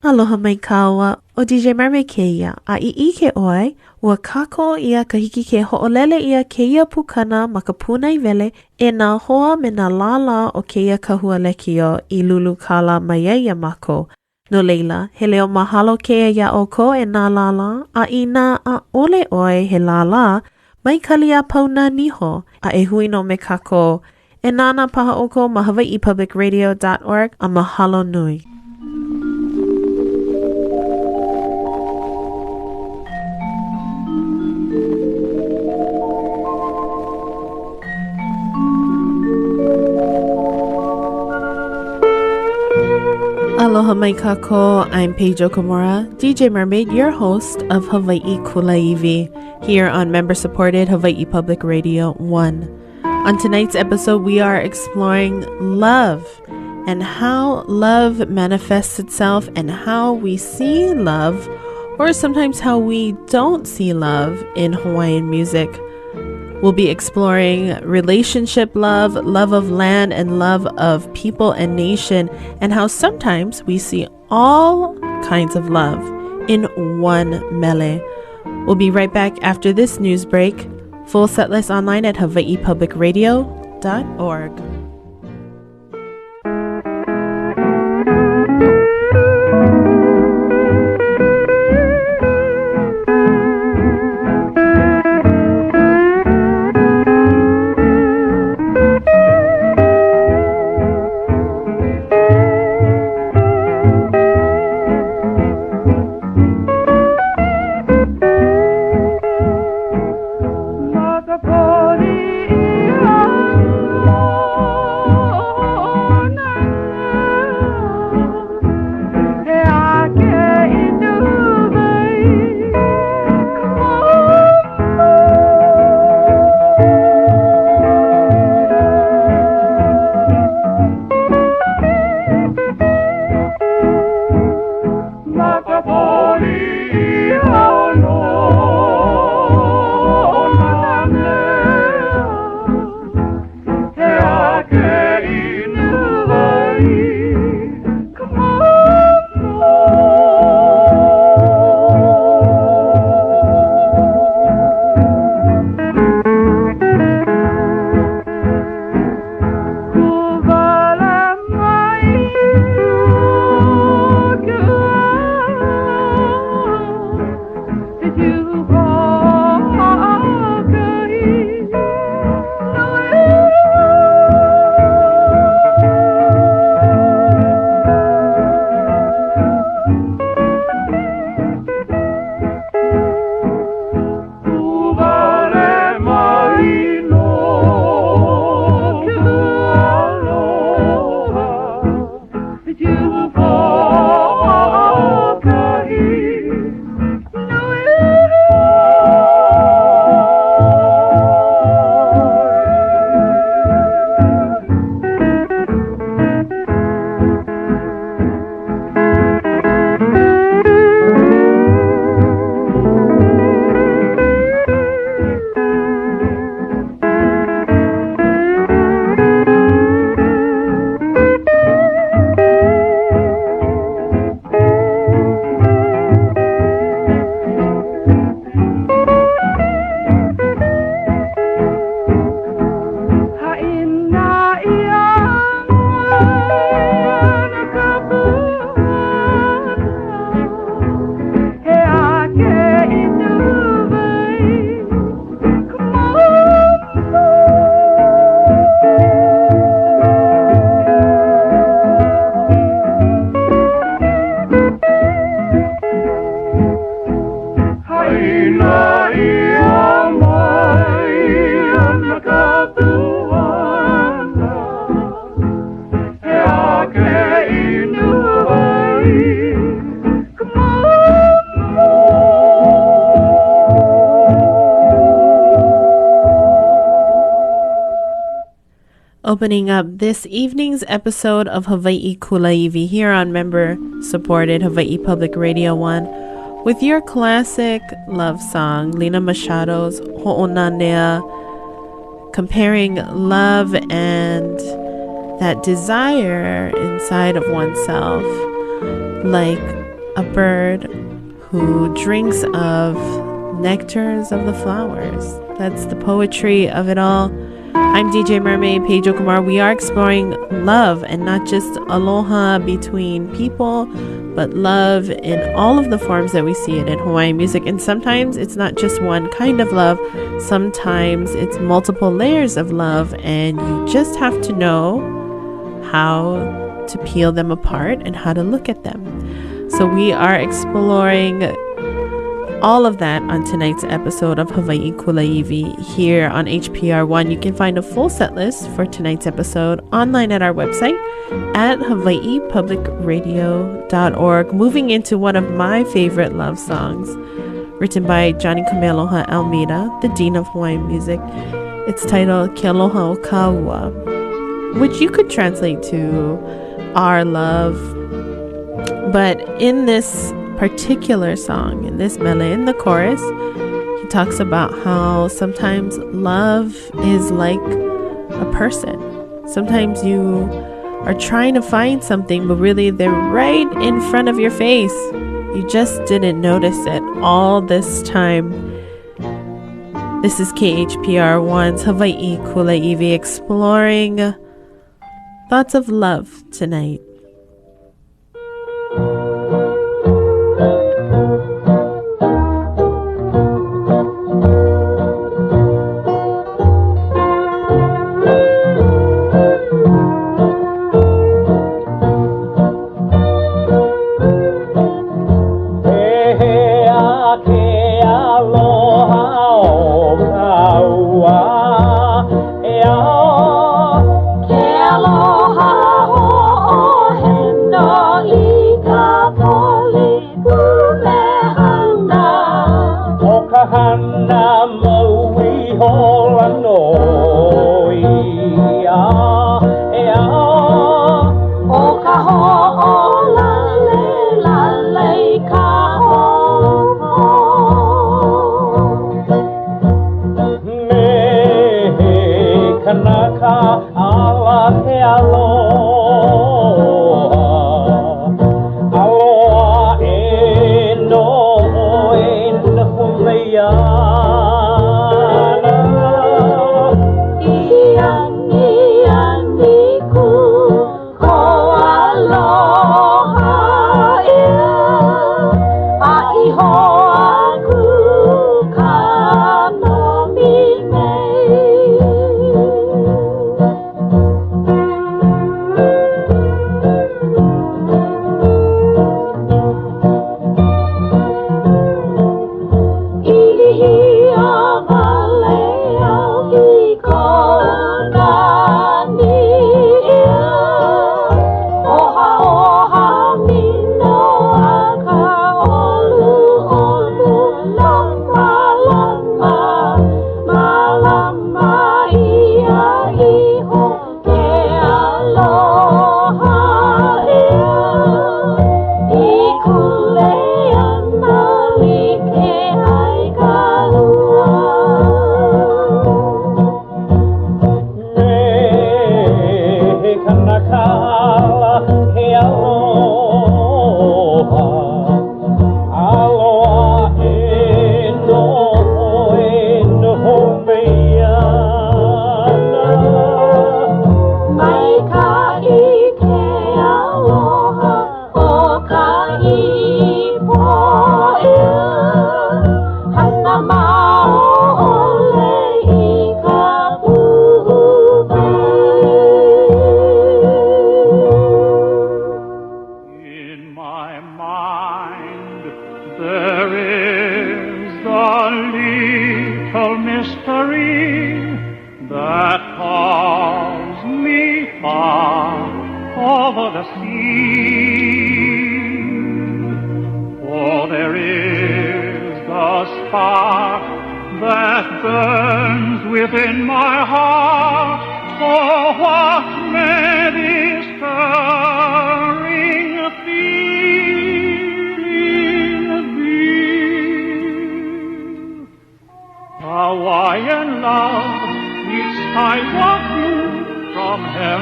Aloha mai kāua, ʻo DJ Mermaid kēia, a i ʻike ʻoe, ua kākoʻo ʻia ka hiki ke hoʻolele ʻia kēia pukana ma ka pūnaewele e nā hoa me nā lālā o kēia kahua lekiō i lulu kālā mai ai iā mākou. No laila, he leo mahalo kēia iā ʻoukou e nā lālā, a inā ʻaʻole ʻoe he lālā, mai kali a pau nā niho, a e hui nō me kākou. E nānā paha ʻoukou ma hawaiipublicradio.org a mahalo nui. Aloha mai kākou, I'm Paige Okamura, DJ Mermaid, your host of Hawaii Kulāiwi, here on member-supported Hawaii Public Radio 1. On tonight's episode, we are exploring love and how love manifests itself and how we see love, or sometimes how we don't see love in Hawaiian music. We'll be exploring relationship love, love of land, and love of people and nation, and how sometimes we see all kinds of love in one mele. We'll be right back after this news break. Full set list online at hawaiipublicradio.org. Opening up this evening's episode of Hawaii Kulāiwi here on member supported Hawaii Public Radio 1 with your classic love song, Lena Machado's Ho'onanea, comparing love and that desire inside of oneself like a bird who drinks of nectars of the flowers. That's the poetry of it all. I'm DJ Mermaid Paige Okamura. We are exploring love and not just aloha between people, but love in all of the forms that we see it in Hawaiian music. And sometimes it's not just one kind of love, sometimes it's multiple layers of love, and you just have to know how to peel them apart and how to look at them. So we are exploring all of that on tonight's episode of Hawaii Kulāiwi here on HPR1. You can find a full set list for tonight's episode online at our website at hawaiipublicradio.org. Moving into one of my favorite love songs, written by Johnny Kamealoha Almeida, the Dean of Hawaiian Music. It's titled Ke Aloha O Kāua, which you could translate to our love. But in this particular song, in this mele, in the chorus, he talks about how sometimes love is like a person. Sometimes you are trying to find something, but really they're right in front of your face. You just didn't notice it all this time. This is KHPR 1's Hawaii Kulāiwi exploring thoughts of love tonight.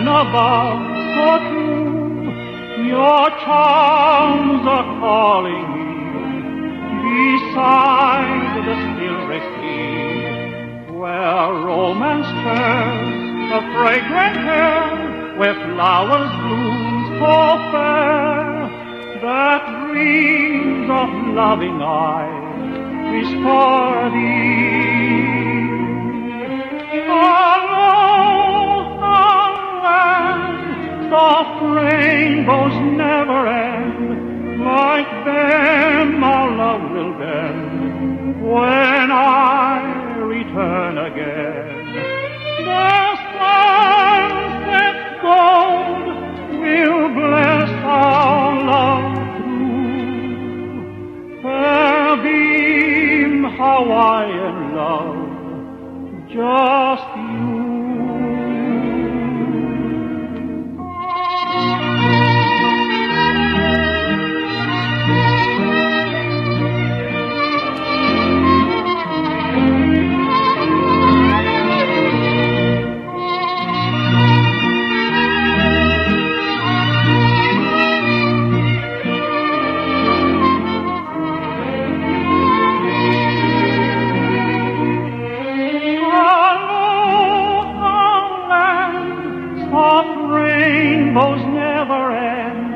Above, so true. Your charms are calling. calling me beside the still sea, where romance turns the fragrant air, where flowers bloom so fair, that dreams of loving eyes is for thee. Aloha land, soft rainbows never end, like them our love will bend when I return again. The sunset's gold will bless our love through. Fair beam Hawaiian love, just you. Aloha land, soft rainbows never end,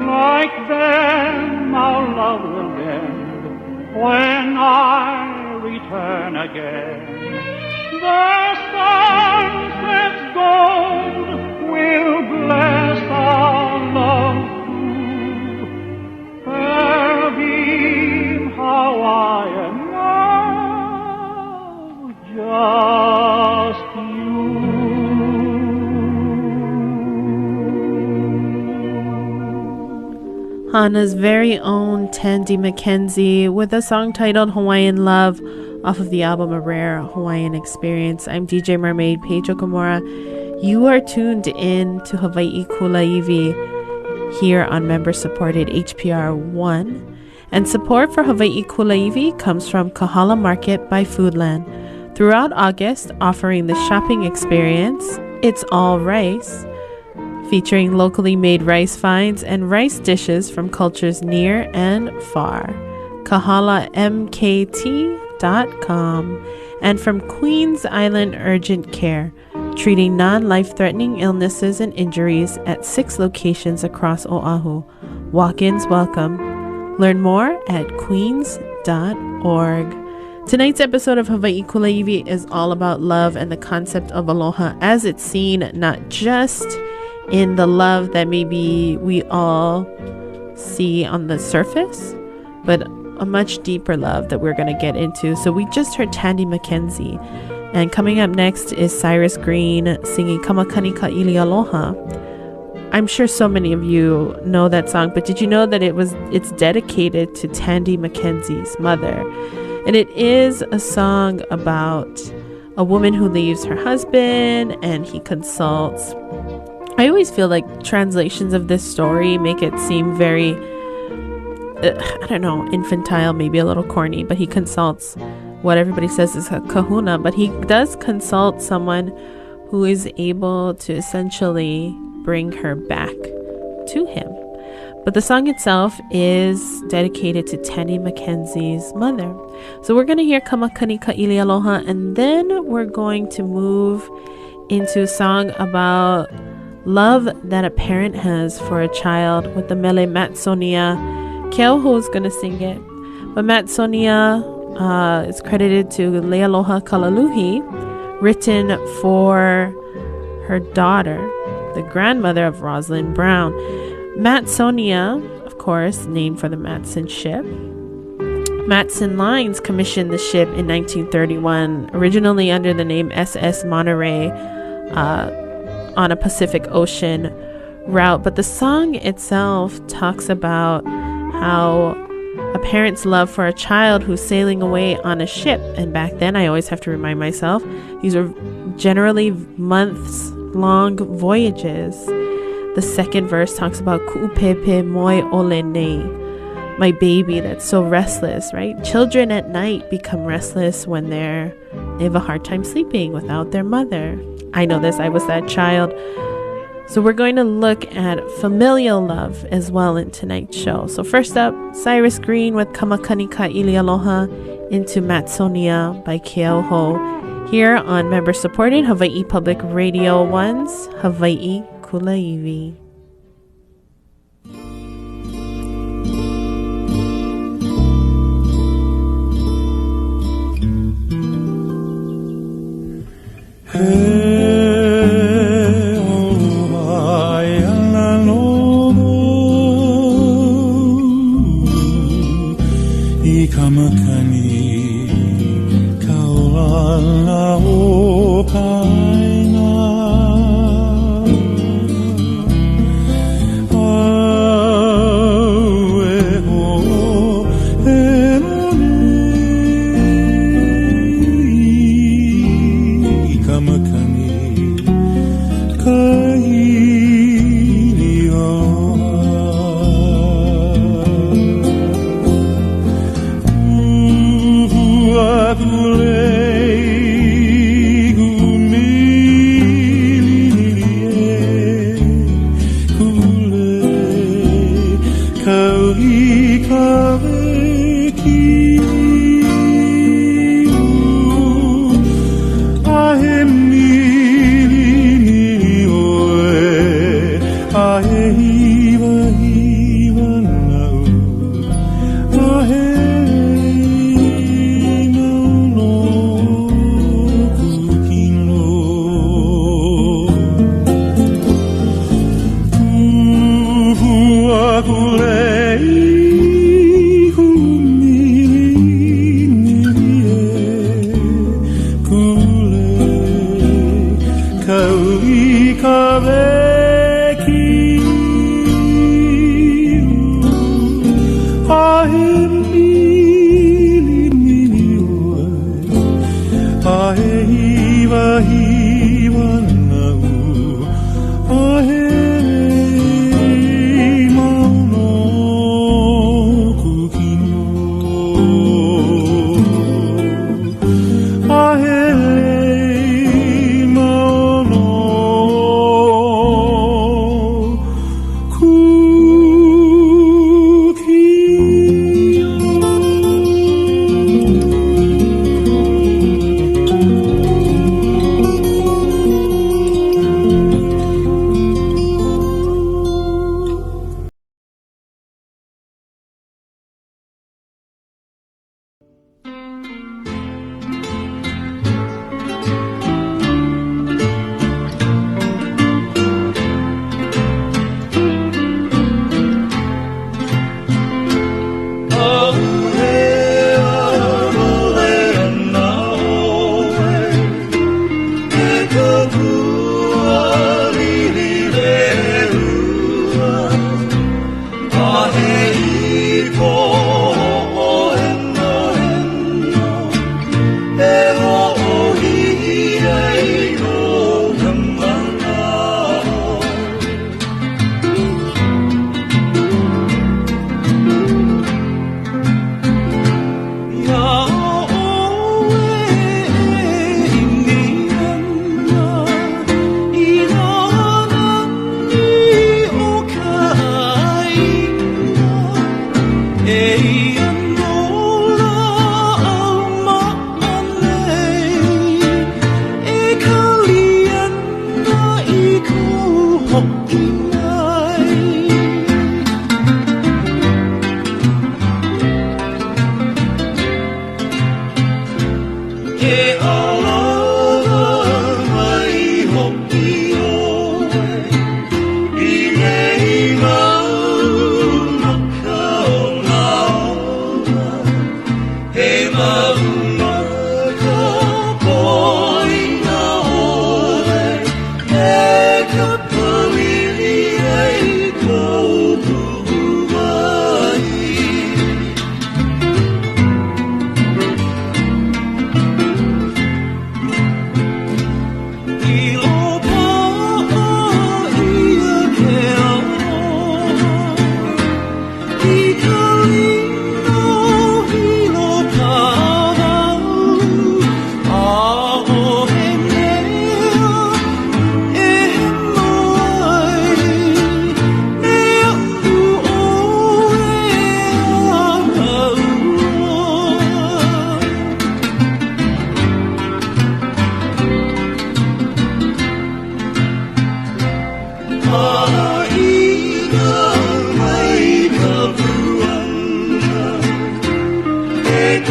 like them our love will bend when I return again. The sunset's gold will bless our love through. Fair beam Hawaiian love, just you. Hana's very own Tandy McKenzie with a song titled Hawaiian Love off of the album A Rare Hawaiian Experience. I'm DJ Mermaid Paige Okamura. You are tuned in to Hawaii Kulāiwi here on member-supported HPR 1. And support for Hawaii Kulāiwi comes from Kahala Market by Foodland. Throughout August, offering the shopping experience, It's All Rice, featuring locally made rice finds and rice dishes from cultures near and far. KahalaMKT.com. And from Queens Island Urgent Care, treating non-life-threatening illnesses and injuries at 6 locations across Oahu. Walk-ins welcome. Learn more at queens.org. Tonight's episode of Hawaii Kulāiwi is all about love and the concept of aloha as it's seen not just in the love that maybe we all see on the surface, but a much deeper love that we're going to get into. So we just heard Tandy McKenzie, and coming up next is Cyrus Green singing Kamakani Ka'ili Aloha. I'm sure so many of you know that song, but did you know that it's dedicated to Tandy McKenzie's mother? And it is a song about a woman who leaves her husband and he consults. I always feel like translations of this story make it seem very, I don't know, infantile, maybe a little corny, but he consults what everybody says is a kahuna, but he does consult someone who is able to essentially bring her back to him. But the song itself is dedicated to Tandy McKenzie's mother. So we're going to hear Kamakani Ka'ili Aloha, and then we're going to move into a song about love that a parent has for a child with the mele Matsonia. Keoho is going to sing it. But Matsonia is credited to Leialoha Kalaluhi, written for her daughter, the grandmother of Rosalind Brown. Matsonia, of course, named for the Matson ship. Matson Lines commissioned the ship in 1931, originally under the name SS Monterey, on a Pacific Ocean route. But the song itself talks about how a parent's love for a child who's sailing away on a ship. And back then, I always have to remind myself, these are generally months-long voyages. The second verse talks about ku'upepe moi ole nei, my baby that's so restless, right? Children at night become restless when they have a hard time sleeping without their mother. I know this, I was that child. So we're going to look at familial love as well in tonight's show. So first up, Cyrus Green with Kamakani Ka Ili Aloha into Matsonia by Keauhou here on member-supported Hawaii Public Radio 1's Hawaii Kulāiwi. He aloha ia lono i ka makani kaulana o ka ʻāina. Au e hoʻoheno nei i ka makani ka ʻili aloha. Uhu aku lei ku milimili e ku lei kau i ka wekiu. A he milimili ʻoe, a he hiwahiwa naʻu, a he lei mau nō kuʻu kino. Uhu aku lei ku milimili e ku lei kau i ka wekiu. A he milimili ʻoe, a he hiwahiwa naʻu, a he lei mau nō kuʻu kino. A he lei mau nō kuʻu kino.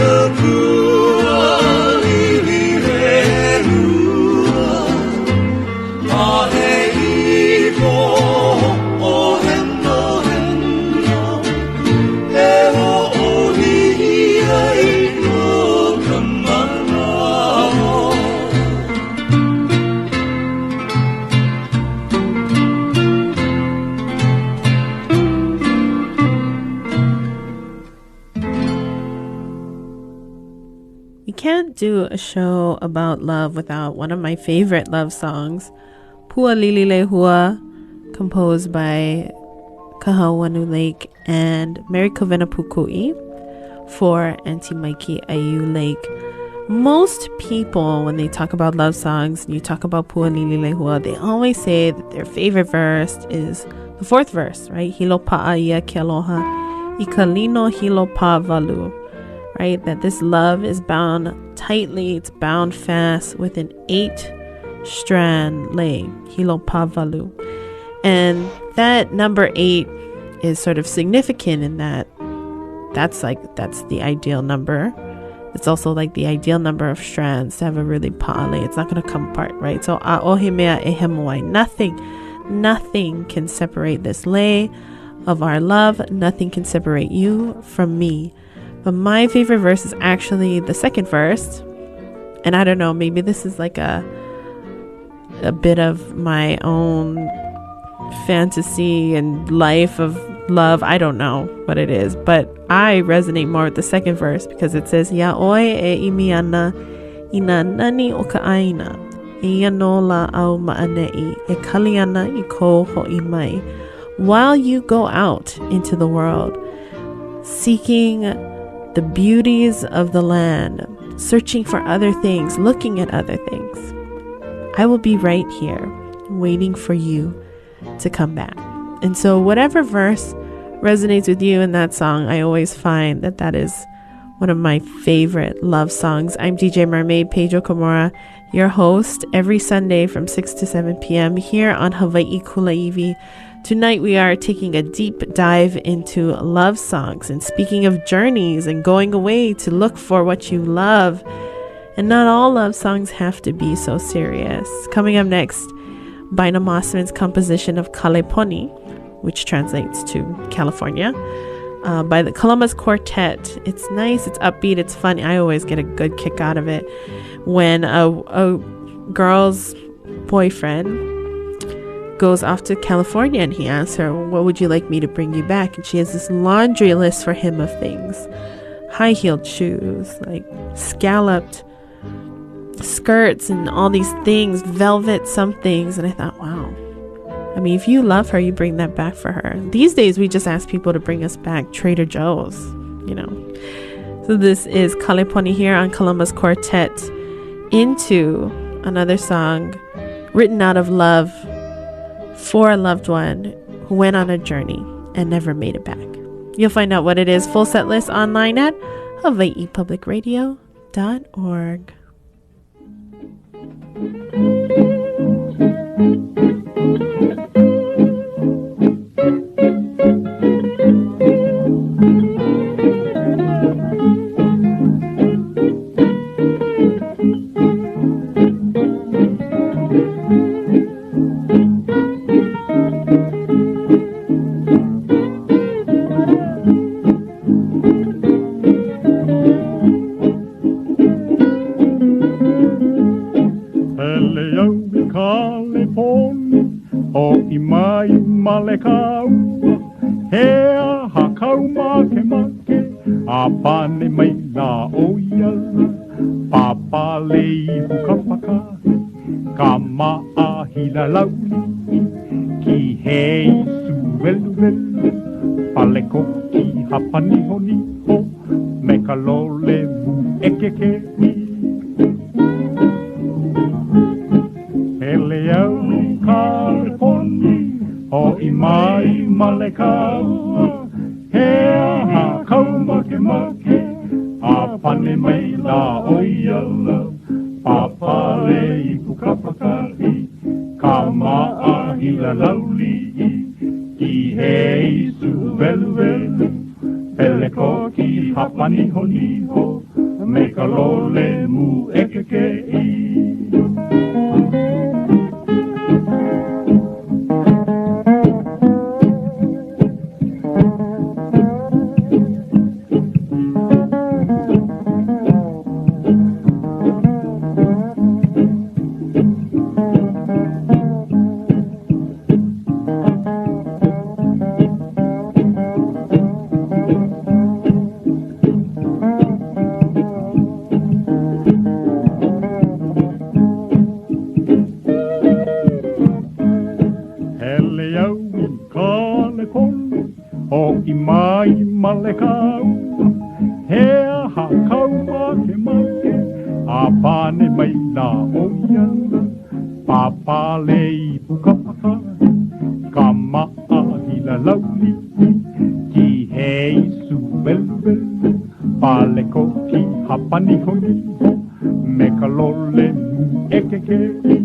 ka pua lili lehua, a he ipo hoʻohenoheno e hoʻolihi ai no ka manaʻo. You can't do a show about love without one of my favorite love songs, Pua Lili Lehua, composed by Kahauanu Lake and Mary Kawena Pukui for Auntie Mikey Ayu Lake. Most people, when they talk about love songs and you talk about Pua Lili Lehua, they always say that their favorite verse is the fourth verse, right? Hilo pa'a ia ke aloha, i ka lino hilo pa walu, right? That this love is bound tightly, it's bound fast with an 8-strand lei, hilo pa walu. And that number 8 is sort of significant in that that's the ideal number. It's also the ideal number of strands to have a really pa'ale. It's not going to come apart, right? So a'ohe mea e hemo ai. Nothing, nothing can separate this lei of our love. Nothing can separate you from me. But my favorite verse is actually the second verse. And I don't know, maybe this is a bit of my own fantasy and life of love. I don't know what it is, but I resonate more with the second verse because it says, Ya oe e imi ana ina nani o ka aina, e ia no la au ma'ane'i, e kali ana i ko ho'i mai. While you go out into the world, seeking the beauties of the land, searching for other things, looking at other things, I will be right here waiting for you to come back. And so whatever verse resonates with you in that song, I always find that that is one of my favorite love songs. I'm DJ Mermaid Paige Okamura, your host every Sunday from 6 to 7 p.m. here on Hawaii Kulāiwi. Tonight we are taking a deep dive into love songs and speaking of journeys and going away to look for what you love. And not all love songs have to be so serious. Coming up next, Bina Mossman's composition of Kaleponi, which translates to California, by the Columbus Quartet. It's nice, it's upbeat, it's fun. I always get a good kick out of it when a girl's boyfriend goes off to California and he asks her, what would you like me to bring you back? And she has this laundry list for him of things. High-heeled shoes, scalloped skirts and all these things, velvet somethings. And I thought, wow. If you love her, you bring that back for her. These days, we just ask people to bring us back Trader Joe's. So this is Kaleponi here on Columbus Quartet into another song written out of love for a loved one who went on a journey and never made it back. You'll find out what it is. Full set list online at hawaiipublicradio.org. Pale koki hapa niho niho me ka lole mu ʻekeke i. Hele au i Kaleponi, hoʻi mai male kaua. He aha kau makemake, a pane mai la ʻo ia ala. Pāpale ipu kapakahi, ka maʻahila lauliʻi, kīhei sūweluwelu, pale koki hapa nihoniho, me ka lole mūʻekeke i.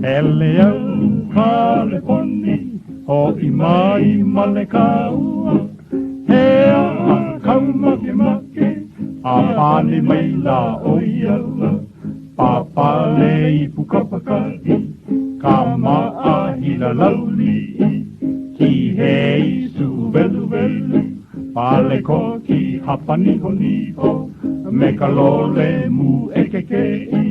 Hele au i Kaleponi, hoʻi mai male kaua. He aha kau makemake, a pane mai la ʻo ia ala. Pāpale ipu kapakahi, ka maʻahila lauliʻi, kīhei sūweluwelu, pale koki hapa nihoniho, me ka lole mūʻekeke i.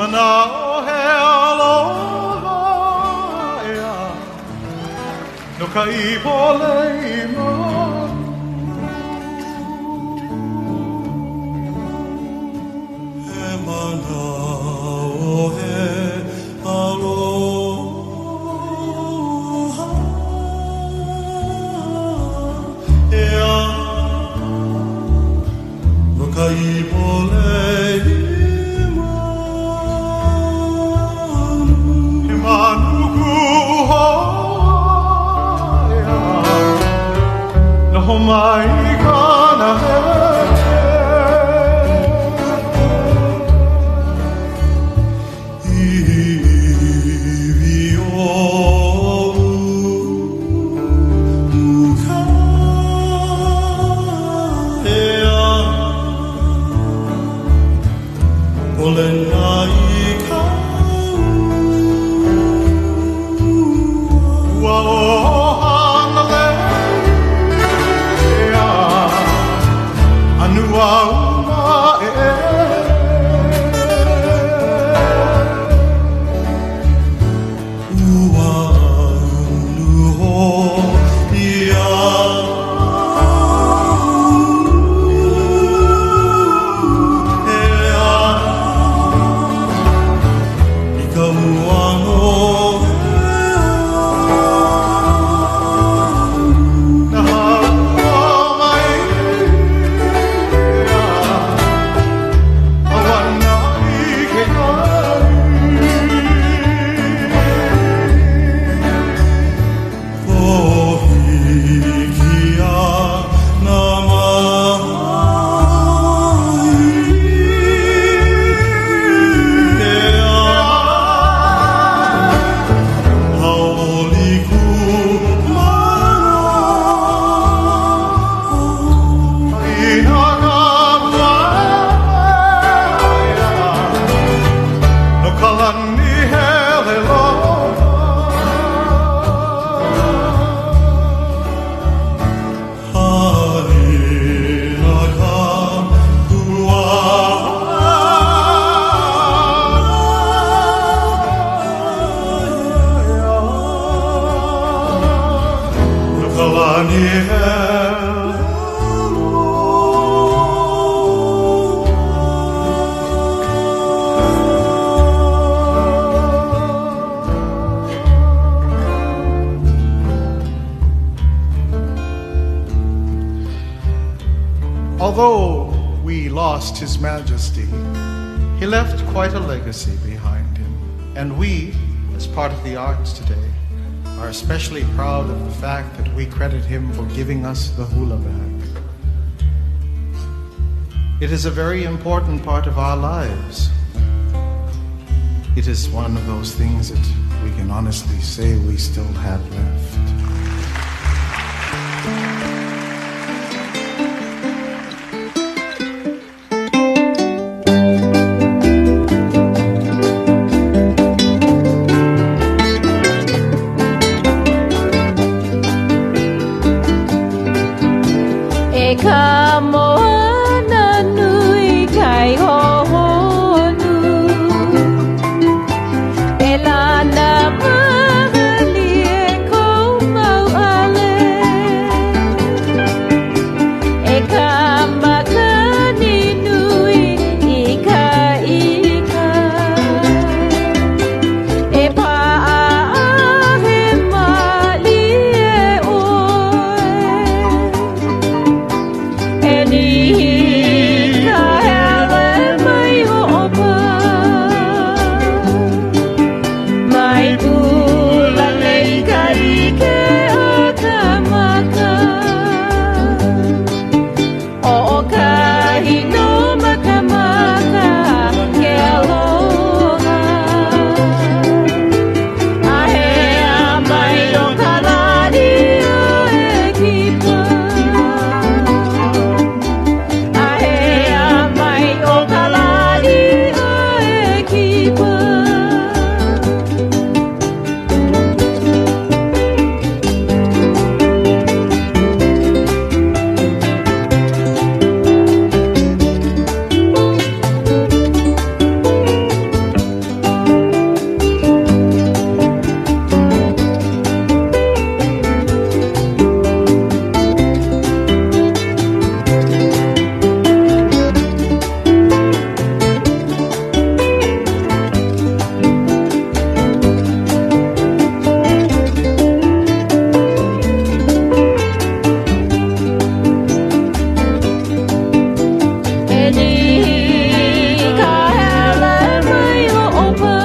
Manaʻo he aloha ʻeā no ka ipo lei manu. He manaʻo he aloha ʻeā no ka ipo lei manu. He manu kuʻu hoa ʻeā, noho mai i ka nahele. Iwi o uka ʻeā, Polena i ka ua. Ua ʻo Hanalei ʻeā, anu au maʻeʻe. Ua anu hoʻi au ʻeā. Although we lost His Majesty, he left quite a legacy behind him, and we, as part of the arts today, are especially proud of the fact that we credit him for giving us the hula back. It is a very important part of our lives. It is one of those things that we can honestly say we still have left. E ka moana nui kai hohonu E lana mahalie kou mau ʻale E ka makani nui i ka ika E paʻa a he mālie ʻoe E nihi ka hele mai hoʻopā Mai pūlale i ka ʻike a ka maka ʻO kahi no makamaka ke aloha A hea mai ʻo ka lādio e kipa A hea mai ʻo ka lādio e kipa E nihi ka hele mai hoʻopā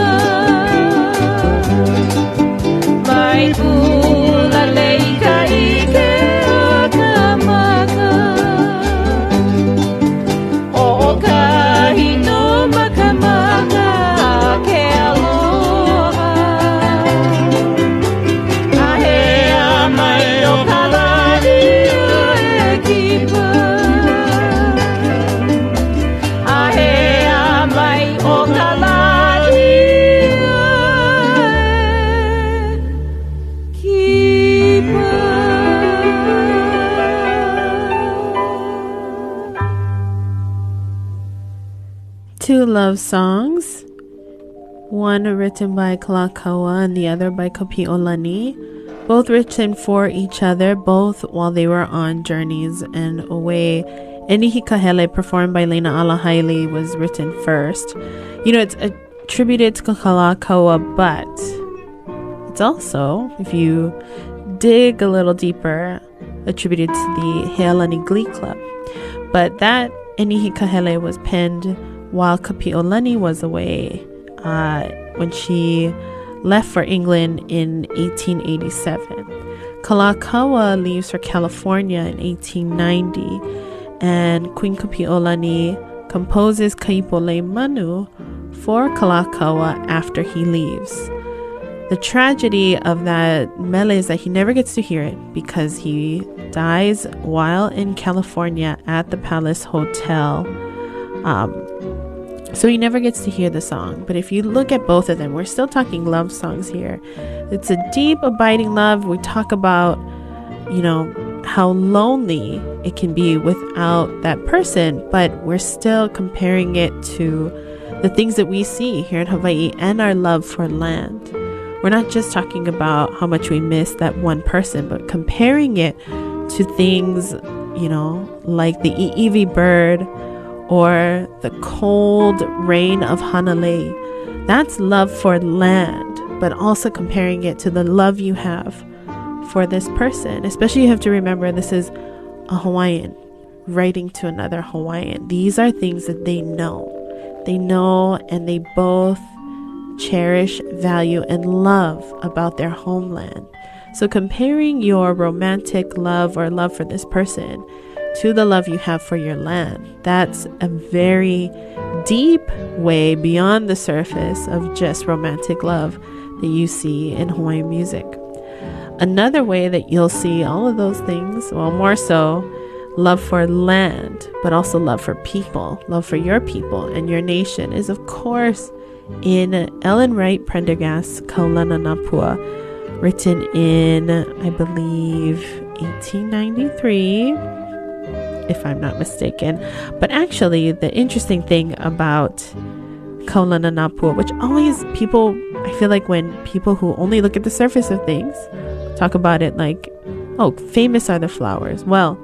Mai pūlale i ka ʻike a ka maka ʻO kahi no makamaka ke aloha A hea mai ʻo ka lādio e kipa A hea mai ʻo ka lādio e kipa. Two love songs, one written by Kalakaua and the other by Kapi'olani, both written for each other, both while they were on journeys and away. E Nihi Ka Hele, performed by Lena Ala Haili, was written first. You know, it's attributed to Kalakaua, but it's also, if you dig a little deeper, attributed to the Healani Glee Club. But that E Nihi Ka Hele was penned while Kapi'olani was away when she left for England in 1887. Kalakaua leaves for California in 1890, and Queen Kapi'olani composes Kaipo Lei Manu for Kalakaua after he leaves. The tragedy of that mele is that he never gets to hear it because he dies while in California at the Palace Hotel. So he never gets to hear the song. But if you look at both of them, we're still talking love songs here. It's a deep, abiding love. We talk about, you know, how lonely it can be without that person, but we're still comparing it to the things that we see here in Hawaii and our love for land. We're not just talking about how much we miss that one person, but comparing it to things, you know, like the i'iwi bird or the cold rain of Hanalei. That's love for land, but also comparing it to the love you have for this person. Especially you have to remember this is a Hawaiian, writing to another Hawaiian. These are things that they know. They know and they both cherish, value, and love about their homeland. So comparing your romantic love or love for this person to the love you have for your land, that's a very deep way beyond the surface of just romantic love that you see in Hawaiian music. Another way that you'll see all of those things, well, more so, love for land, but also love for people, love for your people and your nation, is of course in Ellen Wright Prendergast's Kaulana Na Pua, written in, I believe, 1893, if I'm not mistaken. But actually, the interesting thing about Kaulana Na Pua, which always people, I feel like when people who only look at the surface of things talk about it like, oh, famous are the flowers. Well,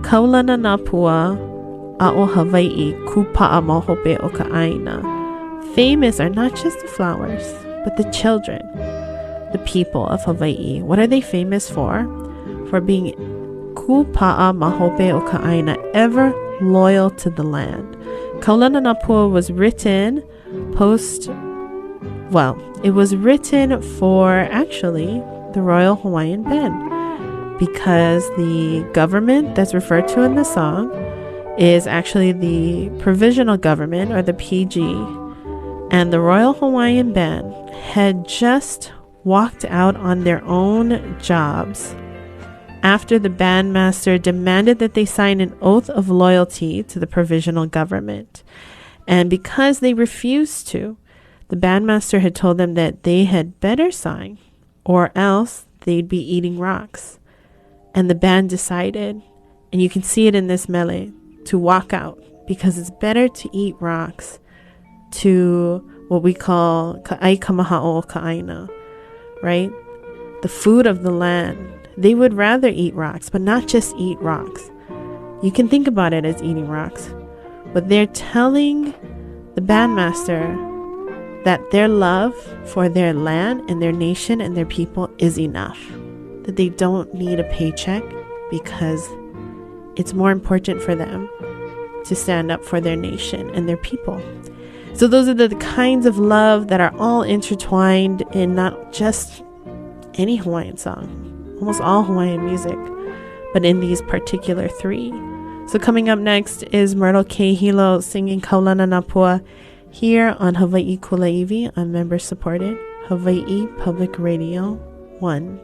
Kaulana Na Pua a'o Hawaii kupa'a ma hope o ka ʻāina. Famous are not just the flowers, but the children, the people of Hawaii. What are they famous for? For being kupa'a ma hope o ka ʻāina, ever loyal to the land. Kaulana Na Pua was written post, well, it was written for actually the Royal Hawaiian Band, because the government that's referred to in the song is actually the provisional government, or the PG, and the Royal Hawaiian Band had just walked out on their own jobs after the bandmaster demanded that they sign an oath of loyalty to the provisional government. And because they refused to, the bandmaster had told them that they had better sign or else they'd be eating rocks. And the band decided, and you can see it in this mele, to walk out, because it's better to eat rocks to what we call ka'ai kamaha'o ka'aina, right? The food of the land. They would rather eat rocks, but not just eat rocks. You can think about it as eating rocks, but they're telling the bandmaster that their love for their land and their nation and their people is enough, that they don't need a paycheck because it's more important for them to stand up for their nation and their people. So those are the kinds of love that are all intertwined in not just any Hawaiian song, almost all Hawaiian music, but in these particular three. So coming up next is Myrtle K. Hilo singing Kaulana Na Pua here on Hawaii Kulaiwi on member-supported Hawaii Public Radio 1.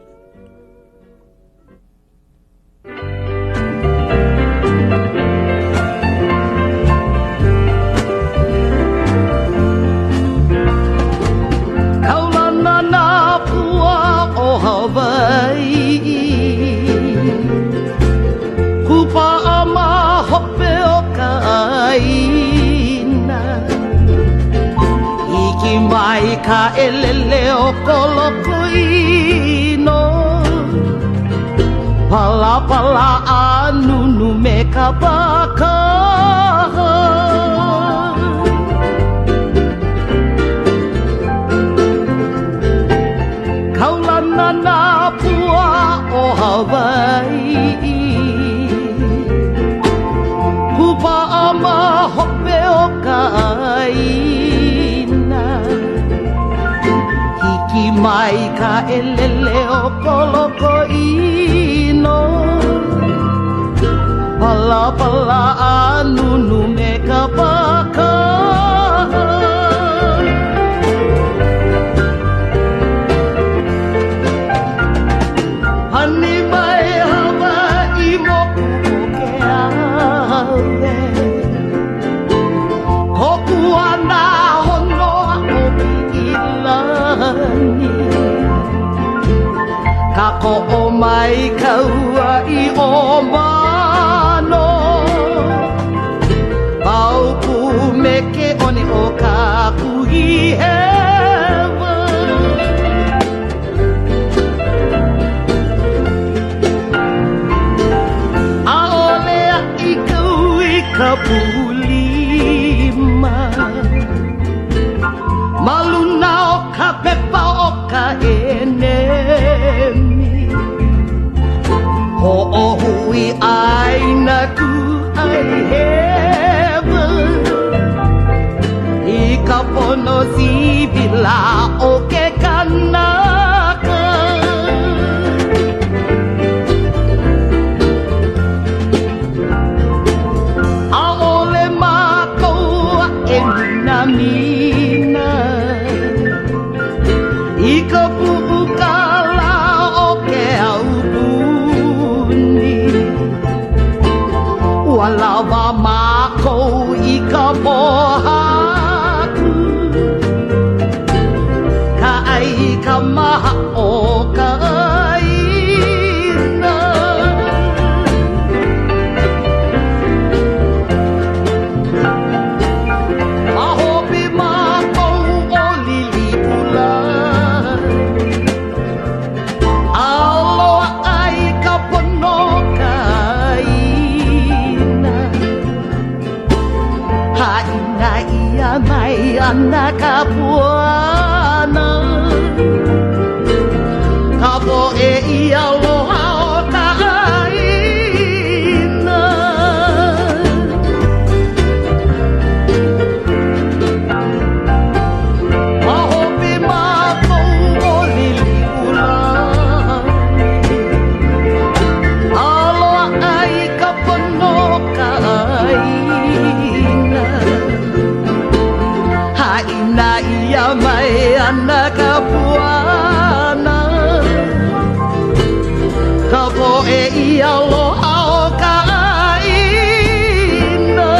Kaulana nā pua o Hawaii, kupa'a ma hope o ka ʻāina. Hiki mai ka ʻelele o Kolokoʻino, palapala a nunu me ka pākaha. Kaulana nā pua o Hawaii, kupa'a ma hope o ka ʻāina. Hiki mai ka ʻelele o Kolokoʻino, palapala a nunu me ka pākaha. Pani mai Hawaii moku o ke awe, kokua nā honua o Piʻilani. Kākoʻo mai ka ua i o Mano, pau pū me ke one o Kākuhihewa. ʻAʻole aʻi kau i ka pūlima, ma luna o ka pepa o ka ʻenemi. Hoʻohui ʻāina kū sibila o ke kanaka. ʻAʻole mākou e minamina i ka puʻukala o ke aupuni. Ua lawa mākou i ka pōhaku, ka ʻai i ka mahaʻo ka ʻāina. Ma hope mākou o Liliʻulani, a loaʻa i ka pono ka ʻāina. Haʻina ʻia mai ana ka puana, ka poʻe i aloha o ka ʻāina. Ma hope mākou o Liliʻulani, a loaʻa i ka pono ka ʻāina. Haʻina ʻia mai ana ka puana, ka poʻe i aloha o ka ʻāina.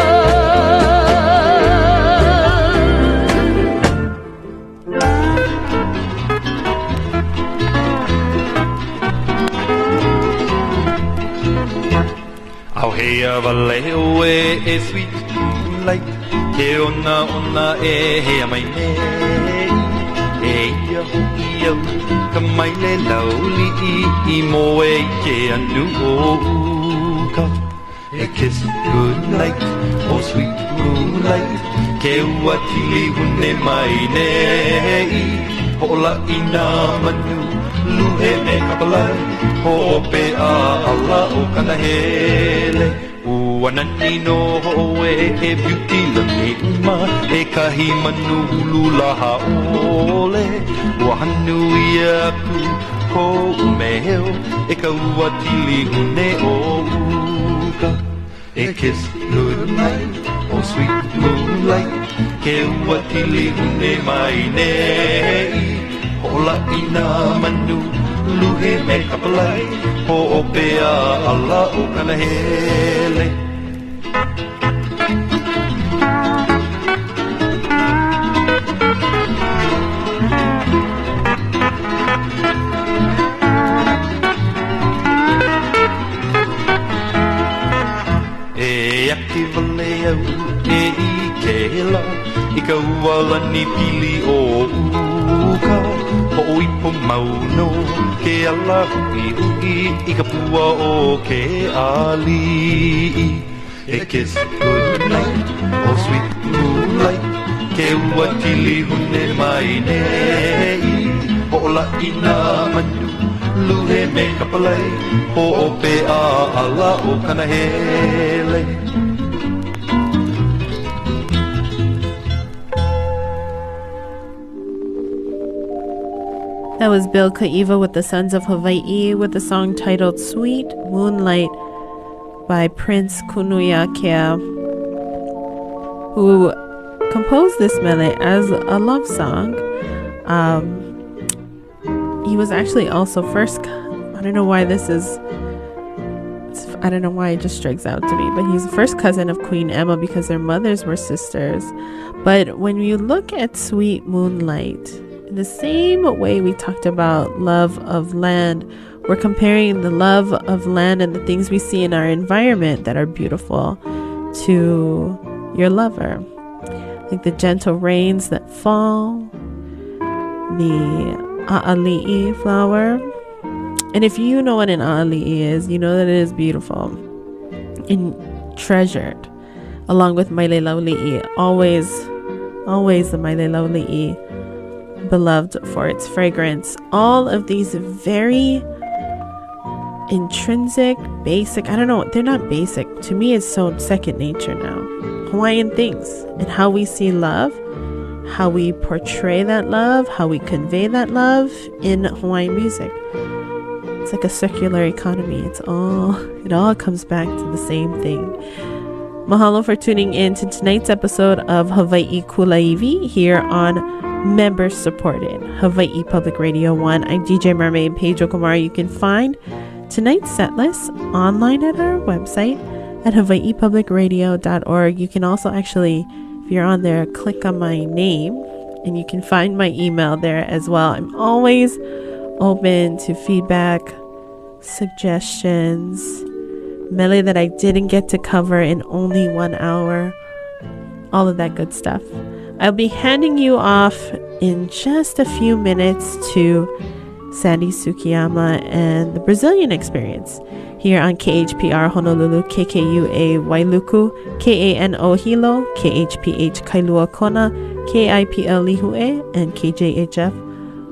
ʻAuhea wale ʻoe e sweet moonlight Ke onaona e hea mai nei Eia hoʻi au ka maile lau liʻi I moe i ke anu o uka E kiss goodnight, oh sweet moonlight Ke ua kilihune mai nei Hoʻolaʻi nā manu luhe me ka palai Hoʻope ʻaʻala o kanahele Ua nani nō ʻoe e beauty lani uma E kahi manu ulu laha ʻole Ua hanu ʻia aku koʻu meheu E ka ua kilihune o uka E kiss goodnight, oh sweet moonlight Ke ua kilihune mai nei Hoʻolaʻi nā manu luhe me ka palai Hoʻope ʻaʻala o kanahele. E ake wale au e i kēlā I ka ua lani pili o uka Hoʻoipo mau nō ke ala huʻihuʻi I ka pua o ke aliʻi E kiss goodnight, oh sweet moonlight Ke ua kilihune mai nei Hoʻolaʻi nā manu luhe me ka palai Hoʻope ʻaʻala o kanahele. That was Bill Kaiwa with the Sons of Hawaii with the song titled Sweet Moonlight by Prince Kunuiakea, who composed this mele as a love song. He was actually also first, I don't know why this is, I don't know why it just strikes out to me, but he's the first cousin of Queen Emma because their mothers were sisters. But when you look at Sweet Moonlight, in the same way we talked about love of land, we're comparing the love of land and the things we see in our environment that are beautiful to your lover. Like the gentle rains that fall, the a'ali'i flower. And if you know what an a'ali'i is, you know that it is beautiful and treasured, along with maile lauli'i. Always, always the maile lauli'i, beloved for its fragrance. All of these very intrinsic, basic, I don't know, they're not basic. To me, it's so second nature now. Hawaiian things and how we see love, how we portray that love, how we convey that love in Hawaiian music. It's like a circular economy. It's all it all comes back to the same thing. Mahalo for tuning in to tonight's episode of Hawaii Kulāiwi here on member supported Hawaii Public Radio 1. I'm DJ Mermaid Paige Okamura. You can find tonight's set list online at our website at hawaiipublicradio.org. You can also actually, if you're on there, click on my name and you can find my email there as well. I'm always open to feedback, suggestions, mele that I didn't get to cover in only 1 hour, all of that good stuff. I'll be handing you off in just a few minutes to Sandy Tsukiyama and the Brazilian Experience here on KHPR Honolulu, KKUA Wailuku, KANO Hilo, KHPH Kailua Kona, KIPL Lihue, and KJHF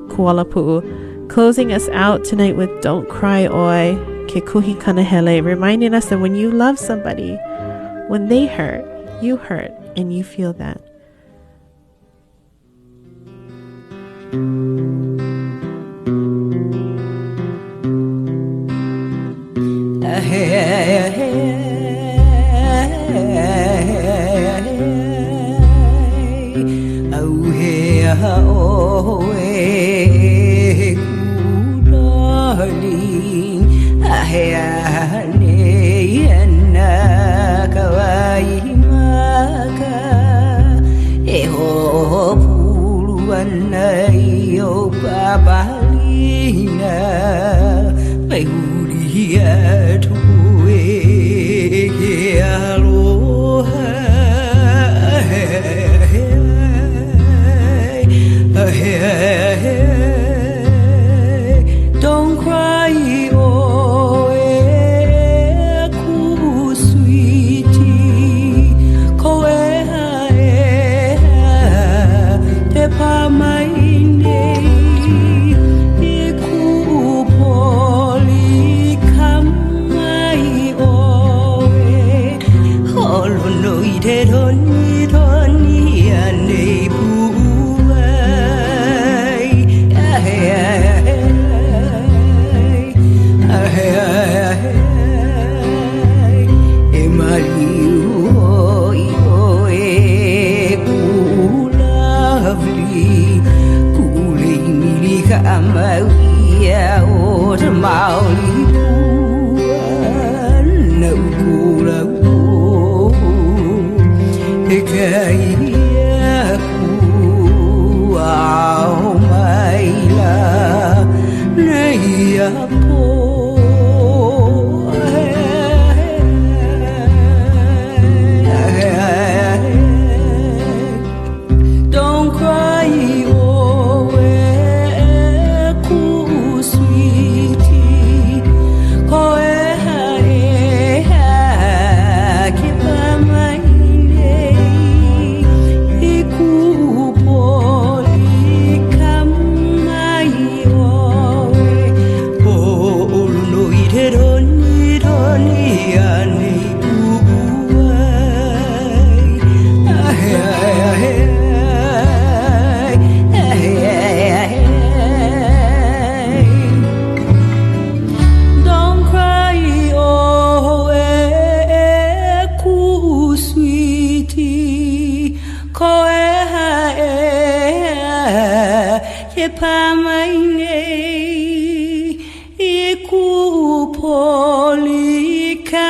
Kualapu'u. Closing us out tonight with Don't Cry Oi, Kekuhi Kanahele, reminding us that when you love somebody, when they hurt, you hurt, and you feel that. Don't cry, oh, e ku sweetie, ko e ha e ha, te pa mai nei, i ku poli ka mai oe, holo no i te roni roni anei puai. Ai, ai, ai, ai, ai, e maliu oi oe ku lovely, ku lei mili ka mau ia o te maoli pua, na uku lau o, e ka ia ku ao mai la, nei a po. Don't cry, oh, e ku sweetie, ko e ha e ha, ke pa mai nei, i ku poli ka mai oe, o olu no i te roni roni anei puai. Ai, ai, ai, ai, ai, ai, ai. Don't cry, oh, e ku sweetie, ko e ha e ha, ke pa mai nei, i ku poli ka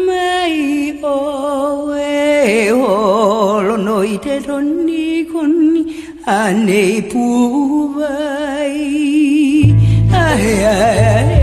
mai oe, holo no i te roni koni anei puai. Ai, ai, ai.